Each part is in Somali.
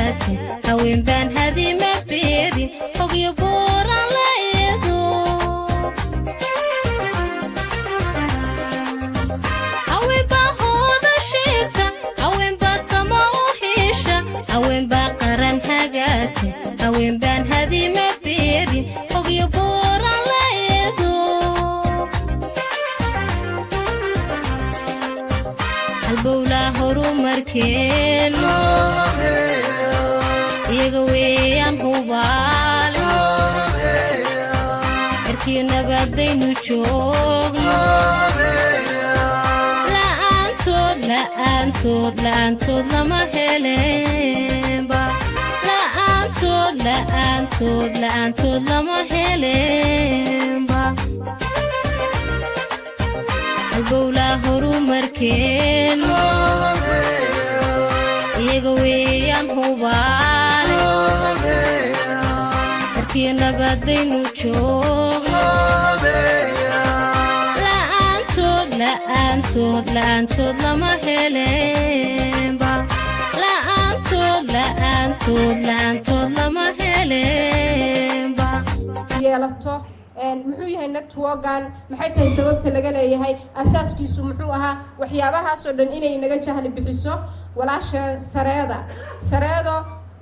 Hagaagta haween baan hadima beerin, hogyo buuran la eedo. Haweenbaa hooda sheegta, haweenbaa sama u hesha, haweenbaa qaran hagaagta, haween baan hadima beerin, hogyo buuran la eedo. Halbowlaa horumarkeenu iyaga weeyaan, hubaale erkii nabadaynu joogno. La'aantood, la'aantood, la'aantood lama heleenba. La'aantood, la'aantood, la'aantood lama heleenba. Halbowlaa horumarkeenu iyaga weeyaan, hubaale erkii nabadaynu joogno. La'aantood, la'aantood, la'aantood lama heleenba. La'aantood, la'aantood, la'aantood lama heleenba. Yeelato muxuu yahay networkan? Maxay tahay sababta laga leeyahay? Asaaskiisu muxuu ahaa? Waxyaabahaasoo dhan inay naga jahli bixiso walaasha Sareeda. Sareedo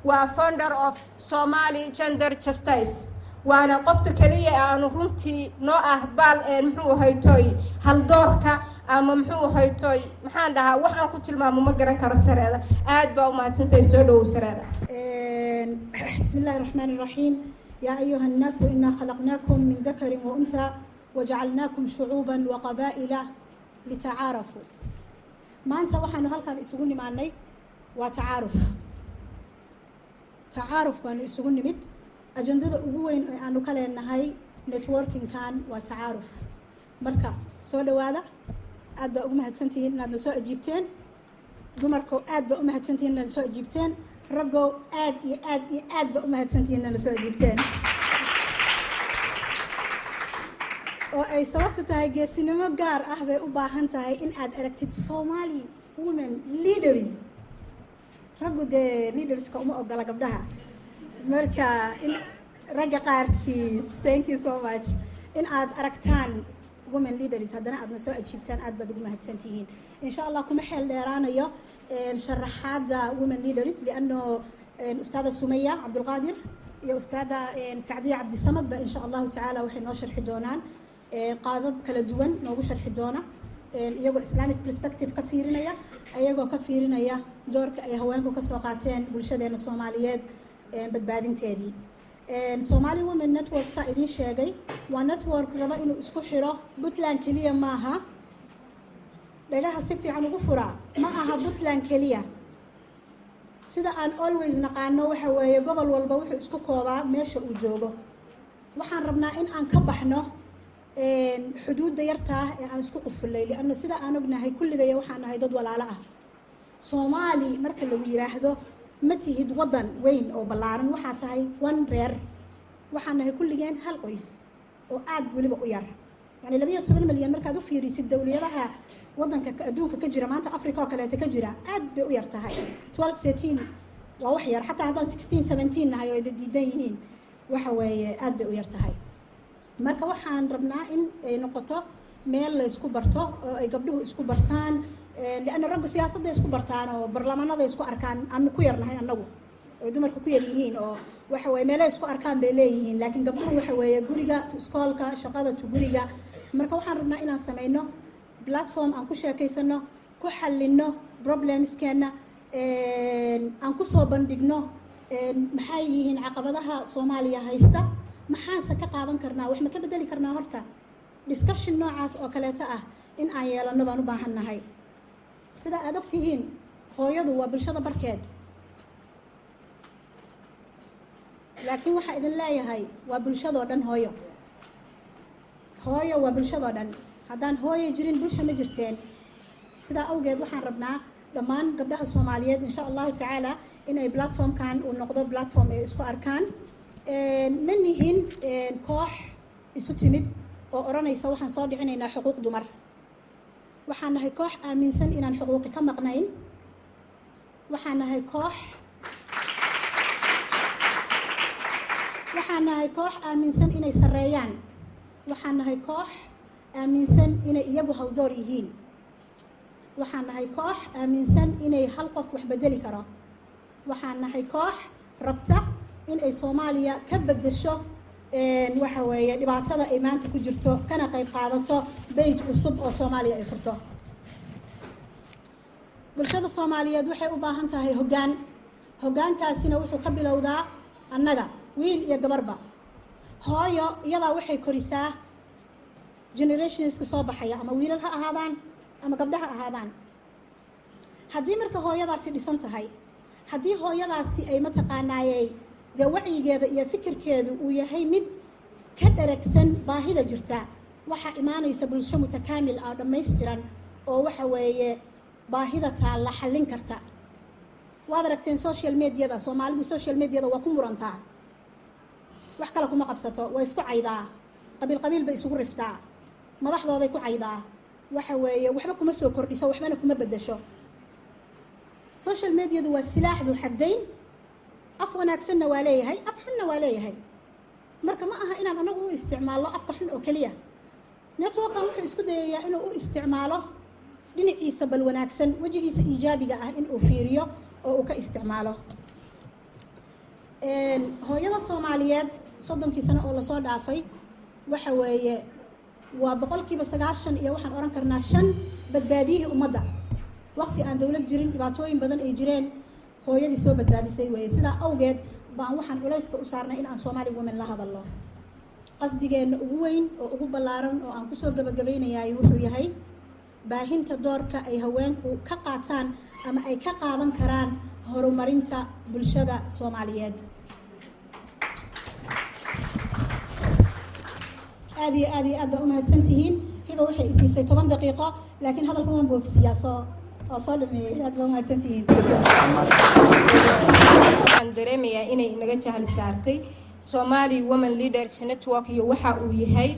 waa founder of Somali Gender Justice, waana qofta keliya aanu runtii noo ah baal muxuu ahaytoy haldoorka ama muxuu ahaytoy, maxaan dhahaa, wax aan ku tilmaamo ma garan karo. Sareeda, aad baa umahadsantahay. Soo dhowow, Sareeda. بسم الله الرحمن الرحيم. يا أيها الناس إنا خلقناكم من ذكر وأنثى وجعلناكم شعوبا وقبائل لتعارفوا. Maanta waxaanu halkan isugu nimaanay waa tacaaruf. Tacaaruf baanu isugu nimid. Ajandada ugu weyn ee aanu ka leenahay networkingkan waa tacaaruf. Marka soo dhowaada, aad baa ugu mahadsantihiin inaad na soo ajiibteen. Dumarkow, aad baa u mahadsantihiin inaad na soo ajiibteen. Raggow, aad iyo aad iyo aad baa u mahadsantihiin inaad na soo ajiibteen, oo ay sababtu tahay geesinimo gaar ah bay u baahan tahay in aad aragtid Somali women leaders. Raggu dee leaderska uma ogola gabdhaha, marka in ragga qaarkiis, thank you so much, in aad aragtaan women leaders haddana aadna soo ajiibtaan, aad baad ugu mahadsantihiin. Insha Allah kuma xeel dheeraanayo sharaxaadda women leaders, lianno ustaada Sumaya Cabdulqaadir iyo ustaada Sacdiya Cabdisamad ba insha Allahu tacaala waxay noo sharxi doonaan qaabab kala duwan noogu sharxi doona, iyagoo Islamic perspective ka fiirinaya, iyagoo ka fiirinaya doorka ay haweenku kasoo qaateen bulshadeena Soomaaliyeed badbaadinteedii. Somali Women Network, saa idiin sheegay, waa network raba inuu isku xiro Puntland keliya maaha. Dhagaha si fiican ugu furaa, ma aha Puntland keliya. Sida aan always naqaano waxa weeye gobol walba wuxuu isku koobaa meesha uu joogo. Waxaan rabnaa in aan ka baxno xuduudda yartaa ee aan isku qufulay, lianno sida aan ognahay kulligaya waxaan nahay dad walaalo ah. Soomaali marka lagu yiraahdo, ma tihid waddan weyn oo ballaaran, waxaa tahay one reer. Waxaan nahay kulligeen hal qoys oo aad weliba u yar, yani 12 milyan markaad u fiirisid dowliyadaha waddanka adduunka ka jira maanta, Africa oo kaleeta ka jira, aad bay u yar tahay. 12, 13 waa wax yar. Xataa haddaan 16, 17 nahay oo ay diidan yihiin, waxa weeye aad bay u yar tahay. Marka waxaan rabnaa in ay noqoto meel la isku barto oo ay gabdhuhu isku bartaan, lianna raggu siyaasadday isku bartaan oo barlamaanada isku arkaan. Aanu ku yarnahay annagu oo dumarku ku yar yihiin, oo waxa weye meelay isku arkaan bay leeyihiin, laakiin gabdhuhu waxa weeye guriga to iskoolka, shaqada to guriga. Marka waxaan rabnaa inaan sameyno platform aan ku sheekaysano, ku xalino problemskeena, aan kusoo bandhigno maxay yihiin caqabadaha Soomaaliya haysta, maxaanse ka qaaban karnaa, wax ma ka bedeli karnaa. Horta discussion noocaas oo kaleeto ah in aan yeelano baan u baahan nahay. Sida aad ogtihiin, hooyadu waa bulshada barkeed, laakiin waxaa idin leeyahay waa bulshadoo dhan. Hooyo, hooyo waa bulshadoo dhan. Haddaan hooyo jirin, bulsha ma jirteen. Sidaa awgeed waxaan rabnaa dhammaan gabdhaha Soomaaliyeed insha Allahu tacaala inay platformkan uu noqdo platform ay isku arkaan. Ma nihin koox isu timid oo odhanaysa waxaan soo dhicinaynaa xuquuq dumar. Waxaan nahay koox aaminsan inaan xuquuqi ka maqnayn. Waxaan nahay koox Waxaan nahay koox aaminsan inay sarreeyaan. Waxaan nahay koox aaminsan inay iyagu haldoor yihiin. Waxaan nahay koox aaminsan inay hal qof wax bedeli karo. Waxaan nahay koox rabta in ay Soomaaliya ka beddesho, waxa weeye, dhibaatada ay maanta ku jirto, kana qayb qaadato page cusub oo Soomaaliya ay furto. Bulshada Soomaaliyeed waxay u baahan tahay hoggaan. Hoggaankaasina wuxuu ka bilowdaa annaga, wiil iyo gabarba. Hooyo iyadaa waxay korisaa generationska soo baxaya, ama wiilal ha ahaadaan ama gabdho ha ahaadaan. Haddii marka hooyadaasi dhisan tahay, haddii hooyadaasi ay mataqaanaayey dee wacyigeeda iyo fikirkeedu uu yahay mid ka dharagsan baahida jirta, waxaa imaanaysa bulsho mutakaamil ah, dhammaystiran, oo waxa weeye baahida taalla xallin karta. Waad aragteen social mediada. Soomaalidu social mediada waa ku murantaa, wax kale kuma qabsato. Waa isku caydaa, qabiil qabiil bay isugu riftaa, madaxdooday ku caydaa. Waxa weeye waxba kuma soo kordhiso, waxbana kuma beddesho. Social mediadu waa silaax du xaddayn. Af wanaagsanna waa leeyahay, af xunna waa leeyahay. Marka ma aha inaan anagu u isticmaalno afka xun oo keliya. Networkan wuxuu isku dayayaa inuu u isticmaalo dhinaciisa bal wanaagsan, wejigiisa iijaabiga ah inuu fiiriyo oo uu ka isticmaalo. Hooyada Soomaaliyeed 30kii sano oo lasoo dhaafay, waxa weeye waa 90% iyo waxaan odhan karnaa 5 badbaadiyihii ummadda. Waqti aan dowlad jirin, dhibaatooyin badan ay jireen, hooyadii soo badbaadisay weeye. Sidaa awgeed baan waxaan culayska u saarnay in aan Somali Women la hadalno. Qasdigeenna ugu weyn oo ugu ballaaran oo aan kusoo gabagabaynayaay wuxuu yahay baahinta doorka ay haweenku ka qaataan ama ay ka qaadan karaan horumarinta bulshada Soomaaliyeed. Aad iyo aad iyo aad baa umahadsan tihiin. Hiba waxay isiisay 10 daqiiqo, laakiin hadalka waan boobsiiyaa, soo oo soo dhameeyey. Aad baa umahadsan tihiin. Waxaan dareemayaa inay inaga jahli saartay Somali Women Leaders Network iyo waxa uu yahay.